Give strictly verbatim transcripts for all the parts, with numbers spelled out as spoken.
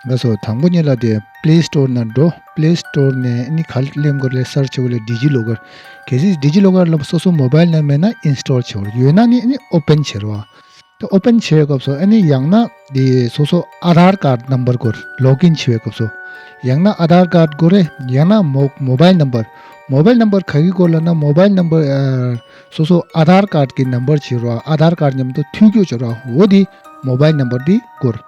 ལགས་སོ། དང་པོ་ཉིད་ལ་དེ་Play Store ནང་འགྲོ། Play Store ནས་ཨ་ནི་ག་ལེམ་དགོས་ལས་search བྱེད་དགོས་ལས་DigiLocker། གལ་སྲིད་DigiLocker ལ་སོ་སོ་mobile ནང་མེད་ན་install བྱེད་དགོས་རེད། ཡོད་ན་ནི་ཨ་ནི་open བྱེད་རོགས། དེ་open བྱེད་པའི་སྐབས་སུ་ཨ་ནི་ཡང་ན་དེ་སོ་སོ་Aadhaar card number དགོས། login བྱེད་པའི་སྐབས་སུ་ཡང་ན་Aadhaar card དགོས་རེད། ཡང་ན་mo- mobile number། mobile number ག་གི་དགོས་ལབ་ན་mobile number ཨ། སོ་སོ་Aadhaar card གི་number བྱེད་རོགས། Aadhaar card མཉམ་དུ་མཐུད་སྐྱོད་བྱེད་རོགས། འོ་དེ་mobile number དེ་དགོས།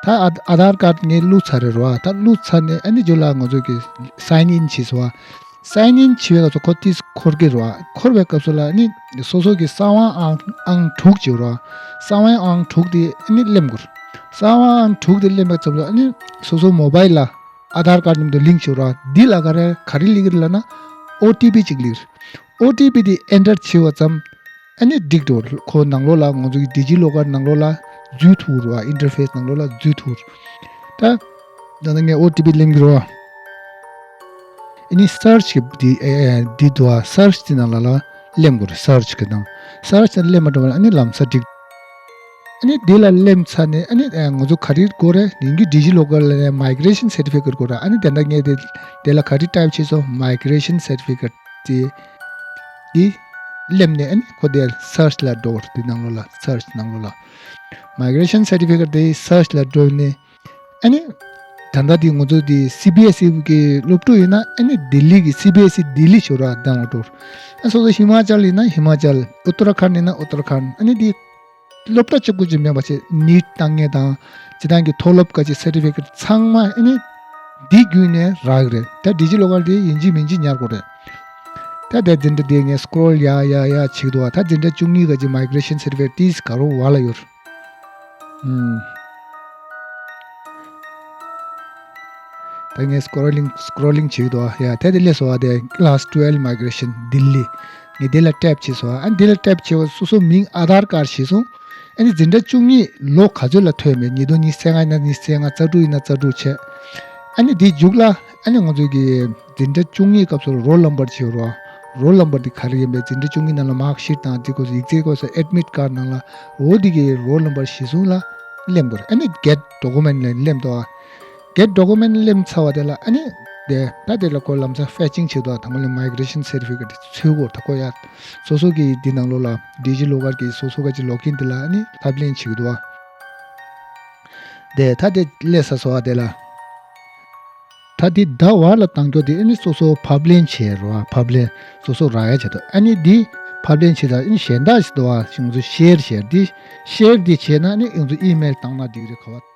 ད་ཨ- Aadhaar card ངས་བླུགས་ཚར་རེད་རོགས། ད་བླུགས་ཚར་ནས་ཨ་ནི་རྗེས་ལ་ང་ཚོ་གི་sign in བྱེད་སོང་བ། sign in བྱེད་པའི་སྐབས་སུ་ཁོ་དེ་འཁོར་གི་རོགས། འཁོར་བའི་སྐབས་སུ་ལ་ཨ་ནི་སོ་སོ་གི་གསང་བ་ཨང་ཨང་དྲུག་བྱེད་རོགས། གསང་བའི་ཨང་དྲུག་དེ་ཨ་ནི་ལེམ་དགོས། གསང་བ་ཨང་དྲུག་དེ་ལེམ་པའི་སྐབས་སུ་ཨ་ནི་སོ་སོ་mobile ལ་Aadhaar card མཉམ་དུ་link བྱེད་རོགས། འདི་ལ་ག་རེ་ག་རེ་སླེབས་ཀྱི་རེད་ལབ་ན་OTP གཅིག་སླེབས། OTP དེ་enter བྱས་པ་ཙམ་ཨ་ནི་འགྲིག་འགྲོ། ཁོ་ནང་ལོགས་ལ་ང་ཚོ་གི་DigiLocker ནང་ལོགས་ལ་འཛུལ་ཐུབ་རོགས། interface ནང་ལོགས་ལ་འཛུལ་ཐུབ། ད་ད་ནི་ངས་OTP ལེན་གྱི་རོགས། ཨ་ནི་search གི་འདི་ཨེ་ཨེ་འདི་འདུག་ཨ། search དེ་ནང་ལ་ལ་ལེམ་དགོས་རེད། search གི་ནང་search དེ་ལེམ་མ་འགྲོ་བ་ཨ་ནི་ལམ་སང་འགྲིག་ཨ་ནི་འདི་ལ་ལེམ་ཚར་ནས་ཨ་ནི་ཨ་ང་ཚོ་ག་རེ་དགོས་རེད། ཡིན་གྱི་DigiLocker ལ་ནས་migration certificate དགོས་རེད། ཨ་ནི་དེ་འདྲ་ངས་དེ་དེ་ལ་ག་རེ་type བྱས་སོང་migration certificate དེ་འདི་ལེམ་ནས་ཨ་ནི་ཁོ་དེ་search ལ་འགྲོ་དེ་ནང་ལོགས་ལ་search ནང་ལོགས་ལ་migration certificate དེ་search ལ་འགྲོ་ནས་ཨ་ནི་ད་ལྟ་དེ་ང་ཚོ་དེ་CBSE གི་སློབ་ཕྲུག་ཡིན་ན་ཨ་ནི་ལྡི་ལི་གི་CBSE ལྡི་ལི་ཞོར་ལ་དང་ལ་འགྲོ། ཨ་སོ་སོ་ཧི་མ་ཅལ་ཡིན་ན་ཧི་མ་ཅལ། ཨུ་ཏར་ཁཱན་ཡིན་ན་ཨུ་ཏར་ཁཱན། ཨ་ནི་དེ་སློབ་གྲྭ་གཅིག་པུ་ཅིག་མིན་པ་བྱས་NEET བཏང་མཁན་དང་སྤྱི་བཏང་གི་མཐོ་སློབ་ག་ཅིག་certificate ཚང་མ་ཨ་ནི་འདི་བརྒྱུད་ནས་རག་གི་རེད། ད་DigiLocker དེ་ཡིན་གཅིག་མིན་གཅིག་ཉར་དགོས་རེད། ད་དེ་འཛིན་གྲྭ་དེ་ངས་scroll ཡ་ཡ་ཡ་བྱེད་འདུག་བ། ད་འཛིན་གྲྭ་བཅུ་གཉིས་ག་ཅིག་migration certificate དེ་ག་རུ་བ་ལ་ཡོད། ཨུམ། ད་ངས་scrolling scrolling བྱེད་ཀྱི་འདུག་ཨ། ཡ་དེ་དེ་སླེབས་སོང་ཨ། དེ་class twelve migration ལྡི་ལི། ངས་དེ་ལ་tap བྱས་སོང་ཨ། འདི་ལ་tap བྱས་པ་སོ་སོ་མིང་Aadhaar card ཞིག་སོང་། ཨ་ནི་འཛིན་གྲྭ་བཅུ་གཉིས་ལོ་ག་ཚོད་ལ་ཐོན་མེད། ཉིས་སྟོང་ཉི་ཤུ་རྩ་ལྔ་ཡིན་ན་ཉི་ཤུ་རྩ་ལྔ། རྩ་དྲུག་ཡིན་ན་རྩ་དྲུག་བྱས། ཨ་ནི་དེའི་མཇུག་ལ་ཨ་ནི་ང་ཚོ་གི་འཛིན་གྲྭ་བཅུ་གཉིས་སྐབས་སུ་roll number བྱེད་རོགས། roll number དེ་ག་རེ་ཡིན་པའི་འཛིན་གྲྭ་བཅུ་གཉིས་ནང་ལ་mark sheet དང་དེ་སྐོར་སུ་ཡིག་ཚད་སྐོར་སུ་admit card ནང་ལ་འོ་དེ་གི་roll number གཞི་བཟུང་ལ་ལེན་དགོས་རེད། ཨ་ནི་get document ལ་ལེན་འདུག་ཨ། get document ལེན་ཚར་བ་དེ་ལ་ཨ་ནི་དེ་ད་དེ་ལ་ཁོ་ལམ་སང་fetching བྱེད་དུས་དང་པོ་ལ་migration certificate འཚོལ་དགོས། ད་ཁོ་ཡ་སོ་སོ་གི་འདི་ནང་ལོགས་ལ་DigiLocker གི་སོ་སོ་ག་ཅིག་login དེ་ལ་ཨ་ནི་ཕབ་ལེན་བྱེད་དགོས་འདུག་ཨ། དེ་ད་དེ་སླེབས་ཚར་སོང་ཨ། དེ་ལ་ད་དེ་ད་བར་ལ་བཏང་རྒྱུ་དེ་ཨ་ནི་སོ་སོ་ཕབ་ལེན་བྱེད་རོགས། ཕབ་ལེན་སོ་སོ་རག་ཡ་བྱེད་དོ། ཨ་ནི་འདི་ཕབ་ལེན་བྱེད་ད་ཨ་ནི་གཞན་དག་ཞིག་འདུག་ཨ། ང་ཚོ་share share འདི་share འདི་བྱས་ན་ཨ་ནི་ང་ཚོ་email བཏང་ན་འགྲིག་རེད། ག་བ་